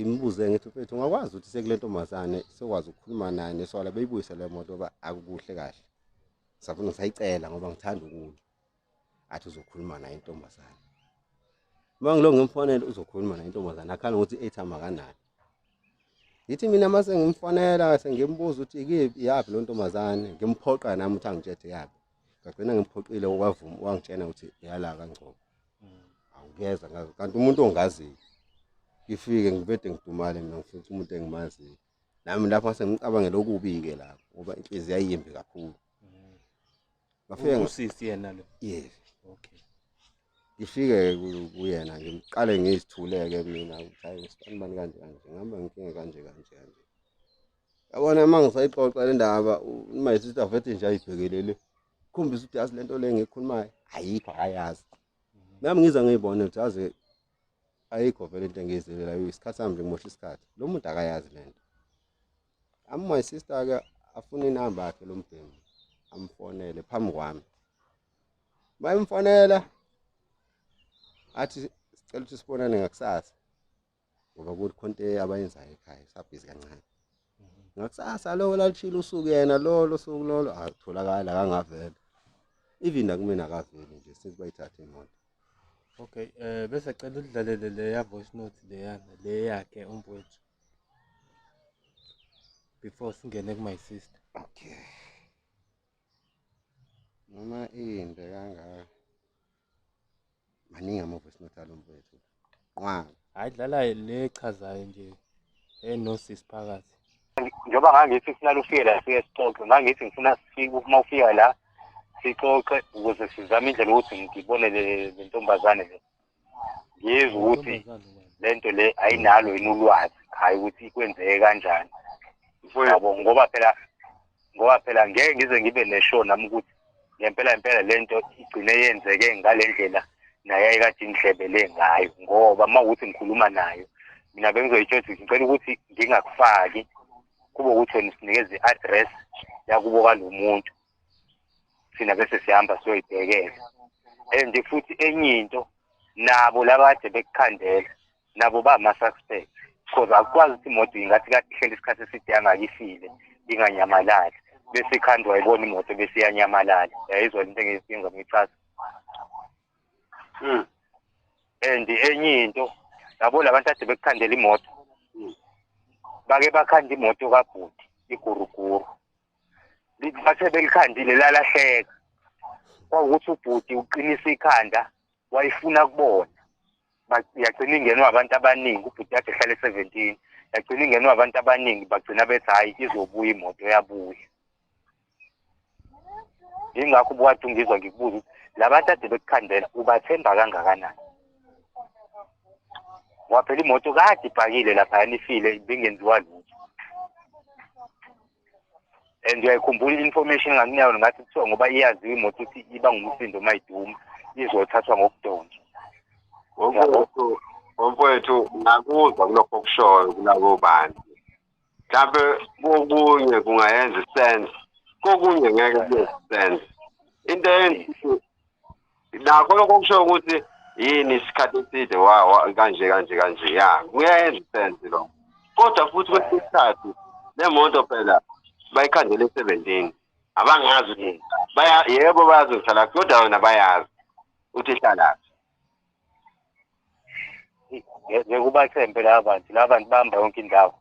Ngimbuze ngithi, mfethu, ungakwazi ukuthi sekule ntombazane sokwazi ukukhuluma naye nesola beyibuyise le moto ngoba akukuhle kahle. Safuna ngisayicela ngoba ngithanda ukulwa. Athi uzokhuluma naye intombazane. Uma ngilokhu ngimfonela uzokhuluma naye intombazane akhala ngokuthi i-airtime akanayo. Ngithi mina uma sengimfonela sengimbuza ukuthi ikephi iyaphi lo ntombazane, ngimphoqa nami ukuthi angitshele yaphi. Ngagcina ngimphoqile wavuma wangitshena ukuthi yala kaNgcobo. Awungeza ngazi kanti umuntu ongaziyo. Ngifike ngibede ngidumale mina ngifica umuntu engimaziyo. Nami lapho sengicabangela okubi-ke lapho ngoba inhliziyo yayimbi kakhulu. Ngafike Usisi yena lo. Yes. Okay. Ngifike kuyena ngiqale ngizithuleke mina ukuthi hayi sibani bani kanje kanje ngihamba nginkinga kanje kanje kanje. Yabona uma ngisayixoxa le ndaba my sister vethe nje ayibhekelele. Khombisa ukuthi yazi lento le ngiyikhulumayo ayikho akayazi. Nami ngiza ngiyibone ukuthi yazi ayikho vele into engiyizelela isikhathi sami nje ngimosha isikhathi. Lo muntu akayazi lento. Ami my sister ke afuna inamba yakhe lo mbhemu amfonele phambi kwami. Bayimfonela athi sicela ukuthi sibonane ngakusasa ngoba kukhona into abayenzayo ekhaya sabhizi kancane. Ngakusasa lo lalishilo usuku yena lolo suku lolo akutholakala akangavela. Even nakumina akaveli nje since bayithatha imoto. Okay, bese cela udlalele leya voice note leyana le yakhe umfowethu. Before singene ku my sister. Okay. Noma inde kangaka. Maningi ama voice note alo mfowethu. Nqwa. Hayi dlala le echazayo nje enosisi phakathi. Njengoba ngangithi kufuna ufike la sifike sixoxe, ngangithi ngifuna sifike uma ufika la sixoxe ukuze sizame indlela ukuthi ngibone le ntombazane le. Ngiyezwa ukuthi lento le ayinalo yini ulwazi, hayi ukuthi kwenzeke kanjani. Yabo ngoba phela ngeke ngize ngibe neshow nami ukuthi ngempela impela lento igcine yenzeke ngalendlela naye ayikade ingihlebele ngayo, ngoba uma ukuthi ngikhuluma nayo mina bengizoyitshela ukuthi ngicela ukuthi ngingakufaki kube ukuthi wena usinikeze i-address yakubo kalomuntu thina bese sihamba siyoyibhekela. And futhi enye into nabo laba kade bekukhandela nabo bama-suspect because akukwazi ukuthi imoto ingathi kade ihleli isikhathi eside yangakifile inganyamalali bese ikhandwa ayibona imoto bese iyanyamalala. Yayizwa into engiyicinga ngichaza. And enye into yabo labantu ade bekukhandela imoto bake bakhanda imoto kabhuti iguruguru bathe belikhandile lalahleka, kwawukuthi ubhuti uqinisa ikhanda wayifuna kubona yagcina ingenwa abantu abaningi. Ubhuti kade ehlala e-17 yagcina ingenwa abantu abaningi, bagcina bethi hayi izobuya imoto, yabuya. Ingakho ubukade ungizwa ngikubuza ukuthi labantu ade bekukhandela ubathemba kangakanani? Ngoba phela imoto kade ibhakile laphayana ifile ibingenziwa lutho. And uyayikhumbula i-information engakunayo ngathi kuthiwa ngoba iyaziwa imoto ukuthi iba ngumsindo uma iduma izothathwa ngokudonswa. Mfowethu ngakuzwa kulokho okushoyo kulabo bantu. Mhlawumbe kokunye kungayenza isense, kokunye ngeke kube sense. Into eyenza nakho lokho okushoyo ukuthi yini isikhathi eside kanje kanje kanje ya kuyayenza isense lokho. Kodwa futhi kwesinye isikhathi le moto phela bayikhandele e-17 abangazi ukuthi yebo bayazi ukuhlala kodwa wena bayazi ukuthi ihlalaphi. Ngeke ubathembe laba bantu, laba bantu bahamba yonke indawo.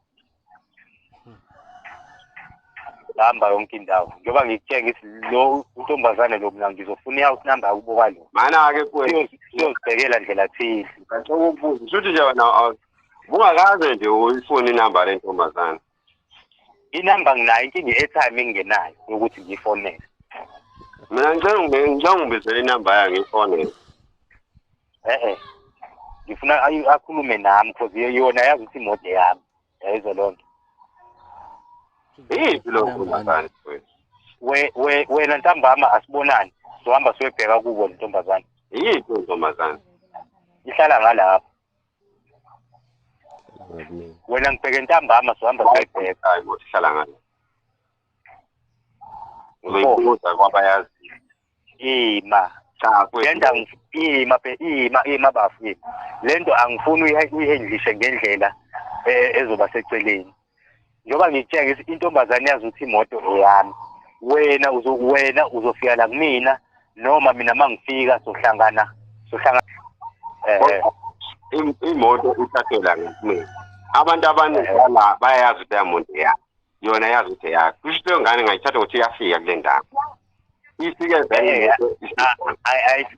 Bahamba yonke indawo. Njengoba ngikutshela ngithi lo untombazane lo mina ngizofuna i-house number yakubo kwalo. Mana-ke mfowethu. Siyozibhekela ndlela thile. Ngicela ukubuza, shuthi nje wena bungakaze nje uyifune inamba le ntombazane? Inamba nginayo, inkinga i-airtime engingenayo yokuthi ngiyifonele. Mina ngicela ungibizele inamba yayo ngiyifonele. Ngifuna akhulume nami because yona yazi ukuthi imoto yami. Yayizwa loo nto. Yiphi lo ntombazane mfowethu? Wena ntambama asibonani, sohamba siyoyibheka kubo le ntombazane. Yiphi ntombazane? Ihlala ngalapho. Wena ngibheke ntambama sohamba siyoyibheka. Hayi imoto ihlala ngale. Ngizoyibuza kwabayaziyo. Ima. Cha mfowethu. Ima ima ima bafu. Lento angifuni uyihendlishe ngendlela ezoba seceleni. Njengoba ngikutshela ngithi intombazane yazi ukuthi imoto eyami. Wena wena uzofika la kumina noma mina uma ngifika sohlangana imoto ithathwe la ngakumina. Abantu abaningi la bayayazi ukuthi leya moto eyakho. Yona yazi ukuthi eyakho. Kusho leyo ngane ngayithatha ukuthi iyafika kule ndawo. Ifike vele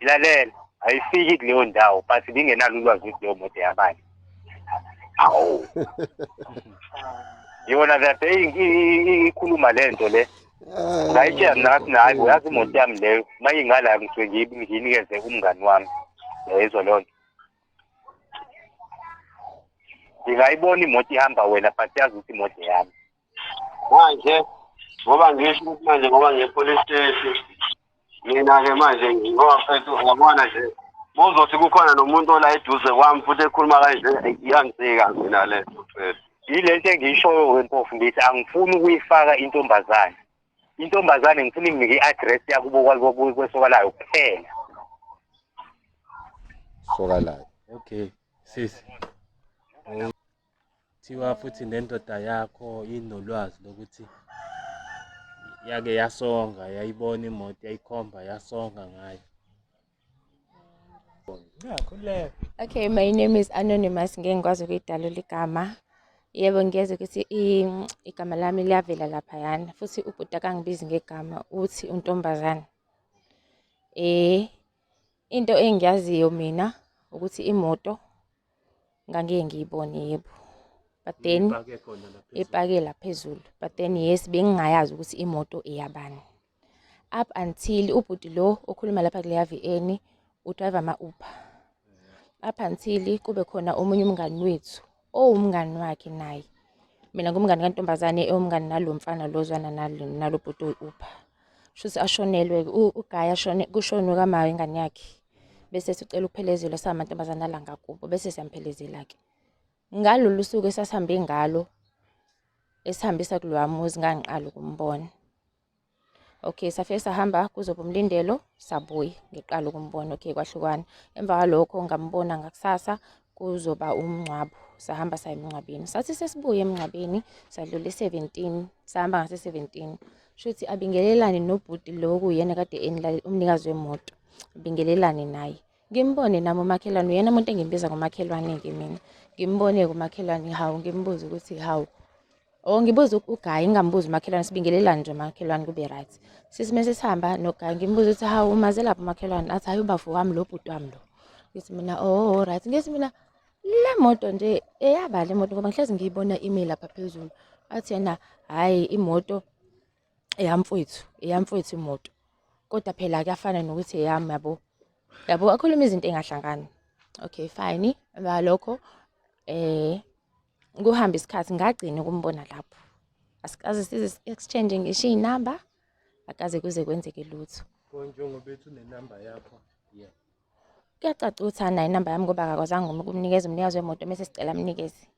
lalela, ayifiki kuleyo ndawo but bingenalo ulwazi ukuthi leyo moto eyabani. Awu. Yona the day ikhuluma lento le. Ngayitshela mina ngathi hayi uyazi imoto yami leyo uma ingala ngisuke ngiyinikeze umngani wami. Yayizwa leyo nto. Ngingayibona imoto ihamba wena but yazi ukuthi imoto yami. Manje ngoba ngisho ukuthi manje ngoba ngiye-police station mina-ke manje ngoba mfethu uyabona nje uzothi kukhona nomuntu ola eduze kwami futhi ekhuluma kanje iyangicika mina le nto mfethu. Yile nto engiyishoyo wempofu ngithi angifuni ukuyifaka intombazane. Intombazane ngifuna inginike i-address yakubo kwesokalayo kuphela. Sokalayo. Okay, sisi. Thiwa futhi nendoda yakho inolwazi lokuthi yake yasonga, yayibona imoto yayikhomba yasonga ngayo. Khululeka. Okay, my name is Anonymous. Ngeke ngikwazi ukuyidalula igama. Yebo, ngiyeza ukuthi igama lami liyavela laphayana futhi ubhuti akangibizi ngegama, uthi untombazane. Into engiyaziyo mina ukuthi imoto ngangiye ngiyibone yebo. But then Ipake khona la phezulu. Ipake la phezulu. But then yes, bengingayazi ukuthi imoto eyabani. Up until ubhuti lo okhuluma lapha kuleya VN udrive ama-Uber. Up until kube khona omunye umngani wethu owumngani wakhe naye. Mina ngumngani kantombazane ewumngani nalo mfana lo zwana nalo bhuti oyi-Uber. Shuthi ashonelwe uGuy ashone kushonwe kamayo ingane yakhe. Bese sicela ukuphelezelwa samantombazane ala ngakubo bese siyamphelezela ke. Ngalolu suku esasihambe ngalo esihambisa kulowa muzi ngangiqala ukumbona. Okay, safike sahamba kuzoba umlindelo sabuya ngiqala ukumbona. Okay, kwahlukana. Emva kwalokho ngambona ngakusasa kuzoba umngcwabo. Sahamba saya emngcwabeni. Sathi sesibuye emngcwabeni sadlula i-17, sahamba ngase-17. Shuthi abingelelane nobhuti lo kuyena kade umnikazi wemoto. Abingelelane naye. Ngimbone nami umakhelwane, uyena umuntu engimbiza ngomakhelwane-ke mina. Ngimbone kumakhelwane, hawu, ngimbuze ukuthi hawu. Oh, ngibuza uGuy, ngingambuzi umakhelwane, sibingelelane nje umakhelwane kube right. Sisi mase sihamba noGuy, ngimbuza ukuthi hawu umaze lapha umakhelwane, athi hayi ubafo wami lo bhuti wami lo. Ngithi mina oh right, ngithi mina le moto nje eyaba le moto ngoba ngihlezi ngiyibona ime lapha phezulu. Athi yena hayi imoto eyamfowethu, eyamfowethu imoto. Kodwa phela kuyafana nokuthi eyami yabo. Yabo akhuluma izinto engahlangani. Okay fine, emva kwalokho kuhamba isikhathi ngagcina ukumbona lapho. Asikaze size exchange ngisho inamba, akaze kuze kwenzeke lutho. Njengoba ethi unenamba yakho. Yeah. Kuyacaca ukuthi anayo inamba yami ngoba akakwazanga ukumnikeza umnikazi wemoto mase sicela amnikeze.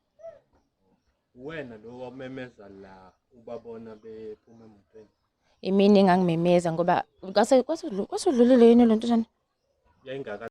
Wena lo wamemeza la ubabona bephuma emotweni. Imini engangimemeza ngoba kwase kwasudlulile yini lento njani? Yayingaka